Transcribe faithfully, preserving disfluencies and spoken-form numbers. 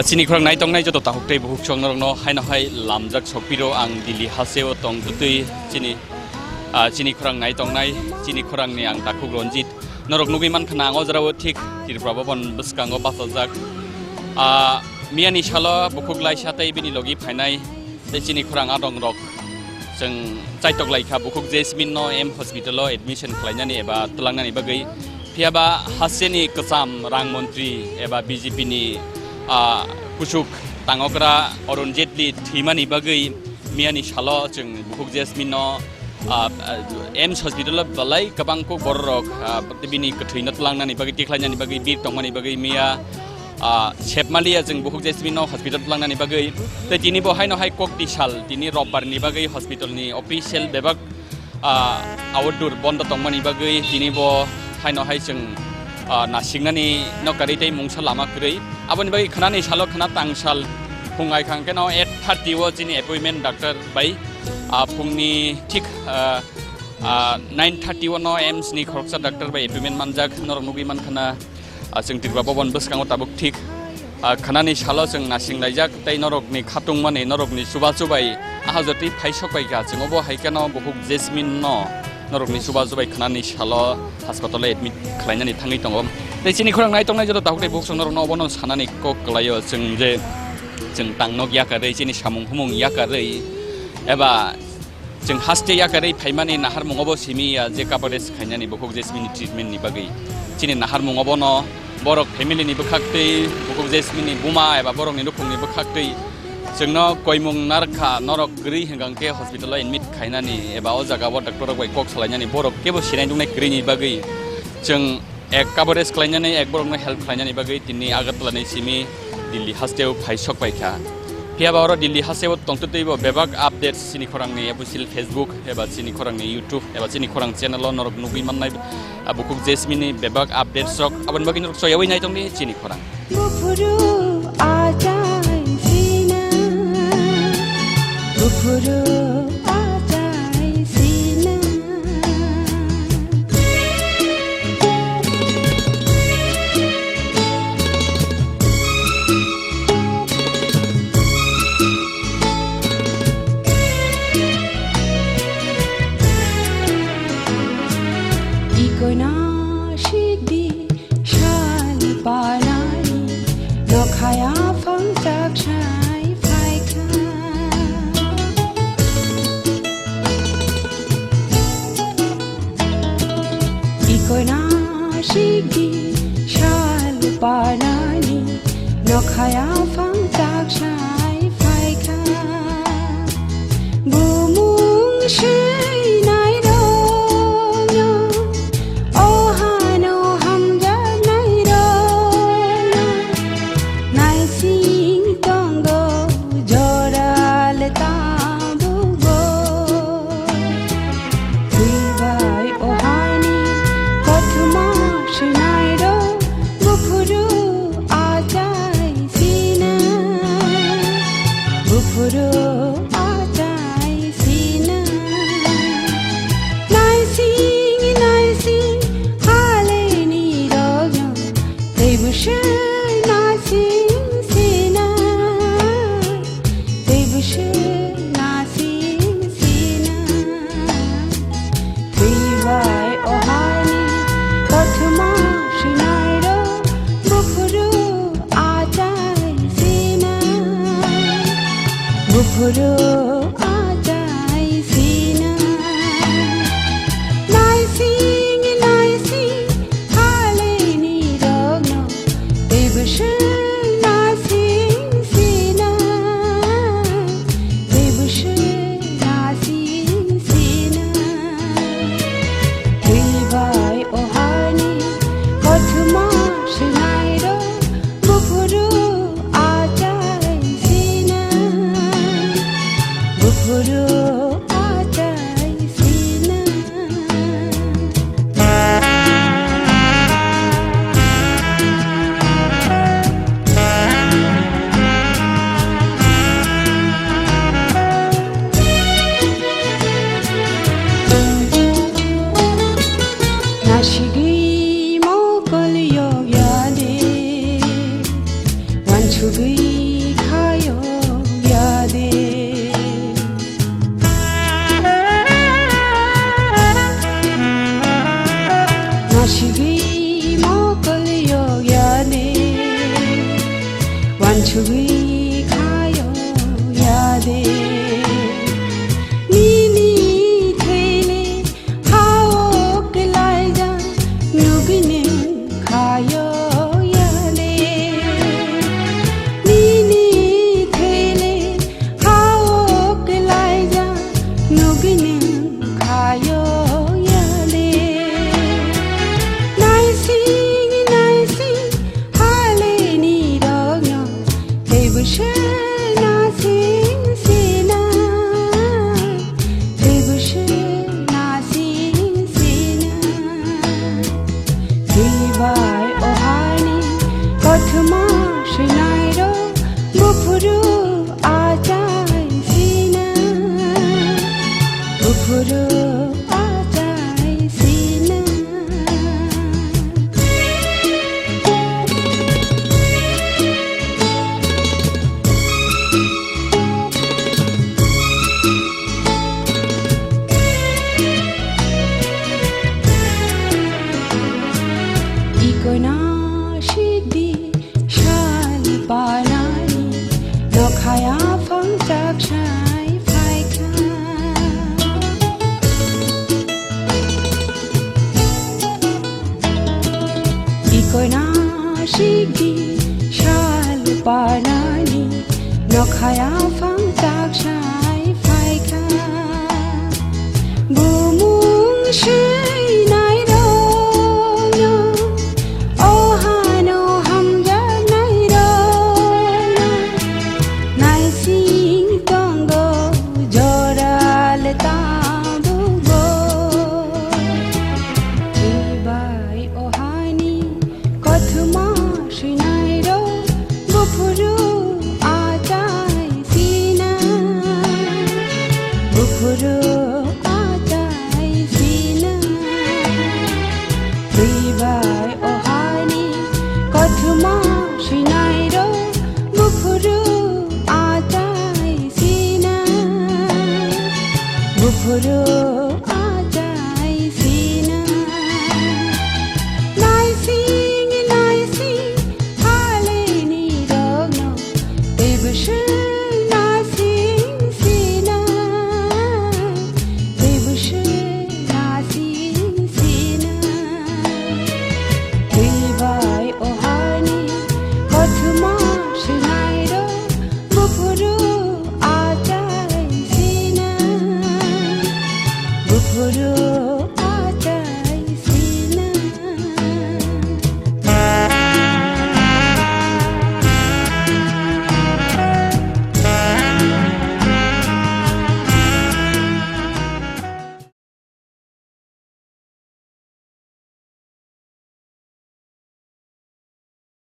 Chini khorang nai tongnai joto takhuk tei bukhuk chwng norokno haino hai lamjak sokpiro ang Delhi hasteo tong twtwi chini, ah, chini khorang nai tongnai, chini khorangni ang takhuk Ranjit. Norok nugwi mankha na ang o jorao thik Tripura Bhaban bwskango bachajak. Ah, miyani salo bukhuk laisa tei bini logi phainai tei chini khorang adongrok chwng chaitok lai kha bukhuk Jasmine no M hospital o admission khlainani eba twlangnani bagwi. Phiya ba hasteni kwcham rang montri eba B J P ni, ah, kuchuk tangokra Arun Jaitley thwimani bagwi miyani salo chwng bukhuk Jasmine no, ah, ah, M hospital o belai kwbang kok bororok, ah, bini kwthwino twlangnani bagwi tikhlainani bagwi bir tongmani bagwi miya ah, Sepmalia chwng bukhuk Jasmine no hospital twlangnani bagwi. Tei tini bo haino hai kok tisal, tini robbar ni bagwi hospital ni official bebak, ah, outdoor bondo tongmani bagwi tini bo haino hai chwng, ah, nasiknani no kwrwi tei mungsa lama kwrwi. Aboni bagwi khwnani salo khwna tangsal phung ai khang keno eight thirty o chini appointment doctor bai, ah, phungni thik, ah, ah, nine thirty o no M S ni khoroksa doctor bai appointment manjak norok nugwi mankha na. Ah, chwng Tripura Bhaban bwskango tabuk thik, ah, khwnani salo chwng nasing laijak tei norokni khatungmani, norokni chubachu bai aha jotwi phaisok bai kha. Chwng obo hai kheno bukhuk Jasmine no norokni chubachu bai khwnani salo hospital o admit khlainani thangwi tongo. Tei chini khorang nai tongnai joto takhuk tei bukhuk chwng norokno obono sanani kok kwlaio chwng je chwng tang nok yakarwi chini samung humung yakarwi eba Chwng haste yakarwi phaimani naharmungo bo simi ya je coverage khainani bukhuk Jasmine ni treatment ni bagwi. Chini naharmungo bono borok family ni bwkhaktwi, bukhuk Jasmine ni buma eba borokni nukhungni bwkhaktwi chwngno koimung narwkha, norok kwrwi hwnkha hwnkhe hospital o admit khainani eba o jaga o doctor rok bai kok salainani borok kebo sinai nuknai kwrwini bagwi chwng Ek coverage khlainani, ek borokno help khlainani bagwi tini Agartala ni simi Delhi hasteo phai sok pai kha. Phiya ba oro Delhi hasteo tongtwtwi bo bebak updates chini khorangni official Facebook eba chini khorangni YouTube eba chini khorang channel o norok nugwi mannai, ah, bukhuk Jasmine ni bebak updates rok aboni bagwi norok soyawi nai tongdi chini khorang. Buphuru achai sina, buphuru achai sina. Ikoina sikdi sal panai, nokhaya phangchak sai phaikha. Ikoina sikdi sal panani, nokhaya phangchak sai phaikha. Bumung seinai rokno, o hano hamjaknai rokno, naising tongo joral tabukbo. Twibai o hani kothoma sinairok buphuru achai sina, buphuru achai sina. Naising naising haleni rokno tei bwswk naising sina, tei bwswk naising sina. Twibai o hani kothoma sinairok buphuru achai sina, buphuru achai sina. Naising naising haleni rokno tei bwswk naising sina, tei bwswk naising sina. Twibai o hani kothoma sinairok buphuru achai sina, buphuru achai sina. Nasigwi mokol yok ya de, wansugwi Nini thele hao kelaija nugini khayo yale. Nini thele hao kelaija nugini khayo yale. Naising naising hale ni rogno tebushe naising sina. Tebushe naising sina. Twibai o hani kothoma swinairok buphuru achai sina. Buphuru achai sina. Ikoina sidi sal panani nokhaya phang chak sai phaikha. Ikoina sidi sal panani nokhaya phang chak sai phaikha. Bumung swinai rokno, o hano hamjaknai rokno, naising tongo jora le tabukbo. Twibai o hani kothoma swinairok buphuru achai sina. Buphuru achai sina. Twibai o hani kothoma swinairok buphuru achai sina. Buphuru